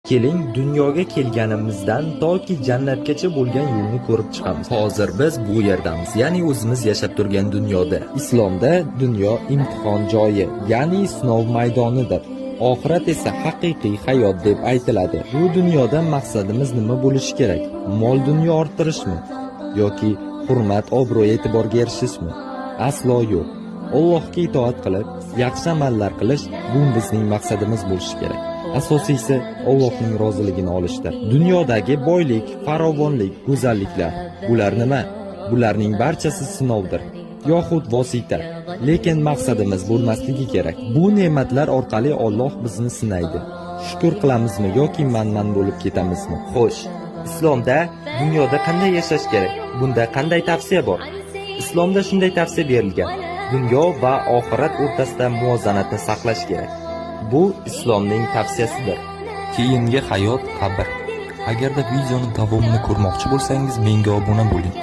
Keling, dunyoga kelganimizdan toki jannatgacha bo'lgan yo'lni ko'rib chiqamiz. Hozir biz bu yerdamiz, ya'ni o'zimiz yashab turgan dunyoda. Islomda dunyo imtihon joyi, ya'ni sinov maydonidir. Oxirat esa haqiqiy hayot deb aytiladi. Bu dunyoda maqsadimiz nima bo'lishi kerak? Mol dunyo orttirishmi yoki hurmat, obro', e'tiborga erishishmi? Aslo yo'q. Allohga itoat qilib, yaxshi amallar qilish bu bizning maqsadimiz bo'lishi kerak. Asosiysi Allohning roziligini olishdir. Dunyodagi boylik, farovonlik, go'zalliklar bular nima? Bularning barchasi sinovdir yoxud vosita. Lekin maqsadimiz bo'lmasligi kerak. Bu ne'matlar orqali Alloh bizni sinaydi. Shukr qilamizmi yoki manman bo'lib ketamizmi? Xo'sh, islomda dunyoda qanday yashash kerak? Bunda qanday tavsiya bor? Islomda shunday tavsiya berilgan: dunyo va oxirat o'rtasida muvozanatni saqlash kerak. Bu islomning tavsiyasidir. Keyingi hayot qabr. Agarda videoni davomini ko'rmoqchi bo'lsangiz, menga obuna bo'ling.